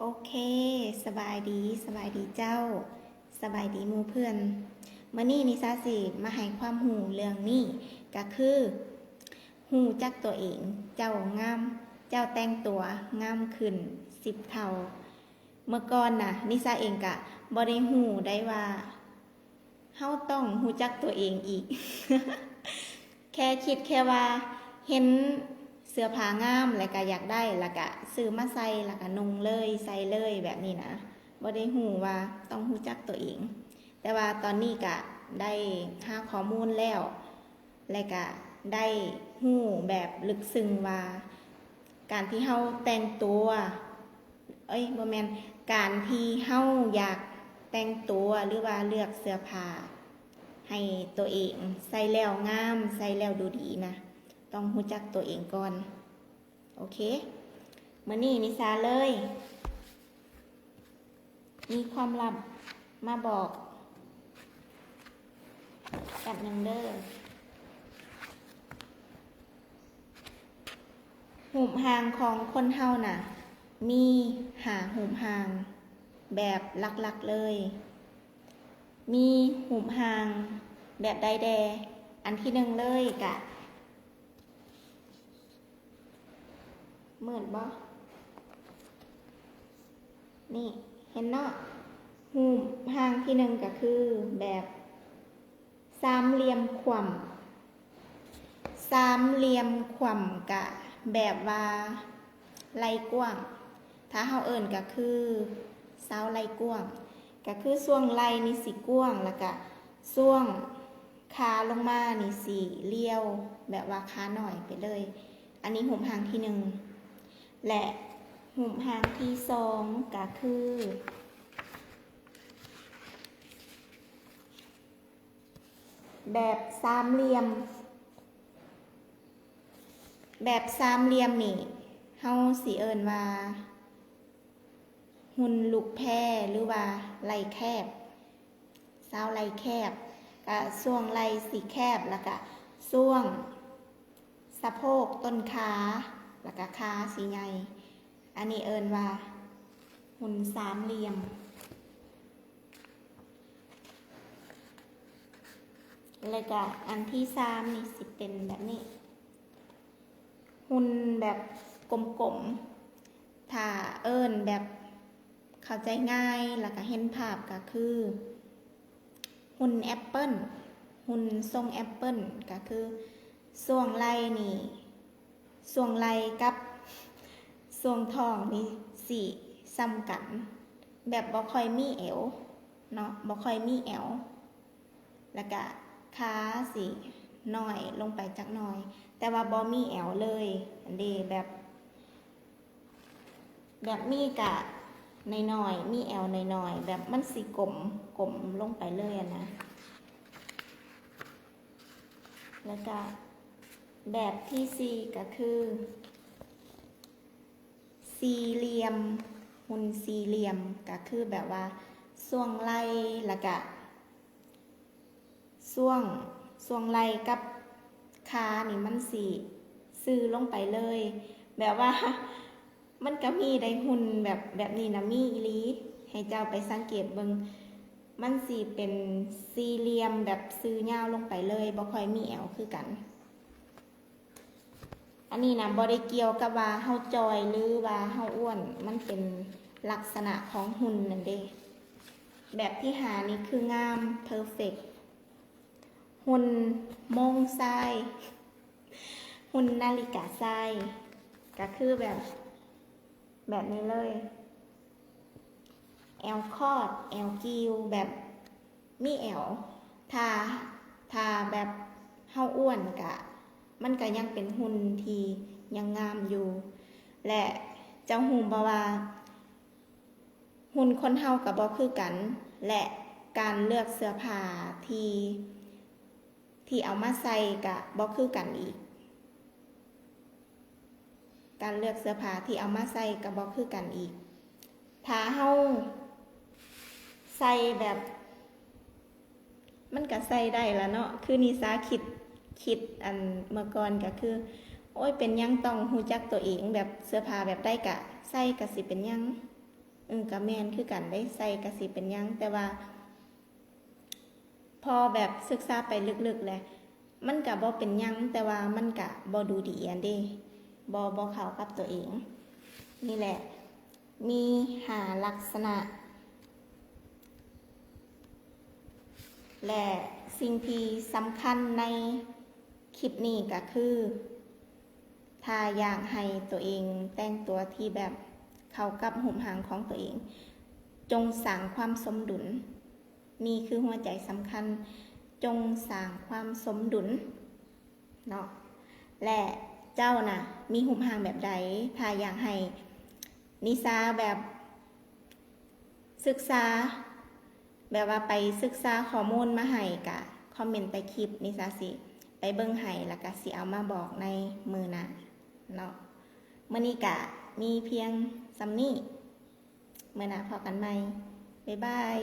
ໂອເຄ ສະບາຍດີ, ສະບາຍດີເຈົ້າ, ສະບາຍດີໝູ່ເພື່ອນ. ມື້ນີ້ນິຊາຊິມາໃຫ້ຄວາມຮູ້ເລື່ອງນີ້ ກະຄື ຮູ້ຈັກຕົວເອງ, ເຈົ້າງາມ, ເຈົ້າແຕ່ງຕົວງາມຂຶ້ນສິບເທົ່າ. ເມື່ອກ່ອນນະ ນິຊາເອງກະບໍ່ໄດ້ຮູ້ໄດ້ວ່າ ເຮົາຕ້ອງຮູ້ຈັກຕົວເອງອີກ. ແຄ່ຄິດແຄ່ວ່າເຫັນເສື້ອຜ້າງາມ ແລ້ວກະຢາກໄດ້ ແລ້ວກະຊື້ມາໃສ່ ແລ້ວກະນຸ່ງເລີຍ ໃສ່ເລີຍແບບນີ້ນະ, ບໍ່ໄດ້ຮູ້ວ່າຕ້ອງຮູ້ຈັກຕົວເອງ. ແຕ່ວ່າຕອນນີ້ກະໄດ້ຫາຂໍ້ມູນແລ້ວ ແລະກະໄດ້ຮູ້ແບບເລິກເຊິ່ງວ່າ ການທີ່ເຮົາແຕ່ງຕົວ ເອີຍ ບໍ່ແມ່ນ, ການທີ່ເຮົາຢາກແຕ່ງຕົວ ຫຼືວ່າເລືອກເສື້ອຜ້າໃຫ້ຕົວເອງ ໃສ່ແລ້ວງາມ ໃສ່ແລ້ວດູດີນະ, ຕ້ອງຮູ້ຈັກຕົວເອງກ່ອນ. ໂອເຄ ມື້ນີ້ນິຊາເລີຍມີຄວາມລັບມາບອກ. ແປັບໜຶ່ງເດີ້. ຮູບຮ່າງຂອງຄົນເຮົານະ ມີຫ້າຮູບຮ່າງແບບຫຼັກໆເລີຍ. ມີຮູບຮ່າງແບບໃດແດ່? ອັນທີໜຶ່ງເລີຍກະ ມືດບໍ່? ນີ້ ເຫັນເນາະ? ຮູບຮ່າງທີໜຶ່ງກະຄືແບບສາມຫຼ່ຽມຂວ້ຳ. ສາມຫຼ່ຽມຂວ້ຳກະແບບວ່າໄຫຼ່ກວ້າງ. ຖ້າເຮົາເອີ້ນກະຄືຊາວໄຫຼ່ກວ້າງ. ກະຄືຊ່ວງໄຫຼ່ນີ້ຊິກວ້າງ ແລ້ວກະຊ່ວງຄາລົງມານີ້ຊິລ່ຽວ ແບບວ່າຄາໜ້ອຍໄປເລີຍ. ອັນນີ້ຮູບຮ່າງທີໜຶ່ງ ແລະ ຮູບຮ່າງທີສອງກະຄື ແບບສາມຫຼ່ຽມ. ແບບສາມຫຼ່ຽມນີ້ ເຮົາຊິເອີ້ນວ່າ ຫຸ່ນລູກແພ ຫຼືວ່າໄຫຼ່ແຄບ, ຊາວໄຫຼ່ແຄບ, ກະຊ່ວງໄຫຼ່ຊິແຄບ ແລ້ວກະຊ່ວງສະໂພກ, ຕົ້ນຂາ ແລ້ວກະຂາຊິໃຫຍ່. ອັນນີ້ເອີ້ນວ່າຫຸ່ນສາມຫຼ່ຽມ. ແລ້ວກະອັນທີສາມນີ້ຊິເປັນແບບນີ້. ຫຸ່ນແບບກົມໆ ຖ້າເອີ້ນແບບເຂົ້າໃຈງ່າຍ ແລ້ວກະເຫັນພາບກະຄືຫຸ່ນແອັບເປິ້ນ, ຫຸ່ນຊົງແອັບເປິ້ນ ກະຄືຊ່ວງໄຫຼ່ນີ້ ຊ່ວງໄຫຼ່ກັບຊ່ວງທ້ອງນີ້ຊິສ່ຳກັນ ແບບບໍ່ຄ່ອຍມີແອວເນາະ, ບໍ່ຄ່ອຍມີແອວ. ແລ້ວກະຂາຊິໜ້ອຍລົງໄປຈັກໜ້ອຍ ແຕ່ວ່າບໍ່ມີແອວເລີຍ ອັນເດ ແບບ ແບບມີກະໜ້ອຍໆ ມີແອວໜ້ອຍໆ ແບບມັນຊິກົມ ກົມລົງໄປເລີຍຫັ້ນນະ. ແລ້ວກະແບບທີສີ່ກະຄື ສີ່ຫຼ່ຽມ, ຫຸ່ນສີ່ຫຼ່ຽມ ກະຄືແບບວ່າຊ່ວງໄຫຼ່ ແລ້ວກະຊ່ວງ ຊ່ວງໄຫຼ່ກັບຂານີ້ມັນຊິຊື່ລົງໄປເລີຍ ແບບວ່າ ມັນກະມີໄດ໋ຫຸ່ນແບບ ແບບນີ້ນະ ມີອີ່ຫຼີ ໃຫ້ເຈົ້າໄປສັງເກດເບິ່ງ ມັນຊິເປັນສີ່ຫຼ່ຽມແບບຊື່ຍາວລົງໄປເລີຍ ບໍ່ຄ່ອຍມີແອວຄືກັນ. ອັນນີ້ນະ ບໍ່ໄດ້ກ່ຽວກັບວ່າເຮົາຈ່ອຍ ຫຼືວ່າເຮົາອ້ວນ, ມັນເປັນລັກສະນະຂອງຫຸ່ນນັ້ນເດ້. ແບບທີຫ້ານີ້ຄືງາມ ເພີເຟັກ, ຫຸ່ນໂມງຊາຍ, ຫຸ່ນນາລິກາຊາຍ, ກະຄືແບບ ແບບນີ້ເລີຍ ແອວຄອດ ແອວກີ້ວ ແບບມີແອວ. ຖ້າ ຖ້າແບບເຮົາອ້ວນກະ ມັນກະຍັງເປັນຫຸ່ນທີ່ຍັງງາມຢູ່ ແລະ ເຈົ້າຮູ້ບໍ່ວ່າ ຫຸ່ນຄົນເຮົາກະບໍ່ຄືກັນ ແລະ ການເລືອກເສື້ອຜ້າທີ່ ທີ່ເອົາມາໃສ່ກະບໍ່ຄືກັນອີກ. ການເລືອກເສື້ອຜ້າທີ່ເອົາມາໃສ່ກະບໍ່ຄືກັນອີກ. ຖ້າເຮົາໃສ່ແບບ ມັນກະໃສ່ໄດ້ລະເນາະ, ຄືນິຊາຄິດ ຄິດອັນເມື່ອກ່ອນກະຄື ໂອ້ຍ ເປັນຫຍັງຕ້ອງຮູ້ຈັກຕົວເອງ, ແບບເສື້ອຜ້າແບບໃດກະໃສ່ກະຊິເປັນຫຍັງ. ອືມ ກໍແມ່ນຄືກັນເດ້ ໃສ່ກໍຊິເປັນຫຍັງ ແຕ່ວ່າພໍແບບສຶກສາໄປເລິກໆແຫຼະ ມັນກໍບໍ່ເປັນຫຍັງ ແຕ່ວ່າມັນກໍບໍ່ດູດີອັນເດ້ ບໍ່ ບໍ່ເຂົ້າກັບຕົວເອງ. ນີ້ແຫຼະ ມີຫ້າລັກສະນະ ແລະ ສິ່ງທີ່ສຳຄັນໃນຄລິບນີ້ກໍຄື ຖ້າຢາກໃຫ້ຕົວເອງແຕ່ງຕົວທີ່ແບບເຂົ້າກັບຮູບຮ່າງຂອງຕົວເອງ, ຈົ່ງສ້າງຄວາມສົມດຸນ. ນີ້ຄືຫົວໃຈສຳຄັນ, ຈົ່ງສ້າງຄວາມສົມດຸນເນາະ. ແລະ ເຈົ້ານະມີຮູບຮ່າງແບບໃດ? ຖ້າຢາກໃຫ້ນິສາແບບ ສຶກສາ ແບບວ່າໄປສຶກສາຂໍ້ມູນມາໃຫ້ ກະຄອມເມັນໃຕ້ຄລິບ ນິສາຊິໄປເບິ່ງໃຫ້ ແລ້ວກະຊິເອົາມາບອກໃນມື້ໜ້າເນາະ. ມື້ນີ້ກະມີພຽງສ່ຳນີ້, ມື້ໜ້າພໍ້ກັນໃໝ່. ບາຍບາຍ.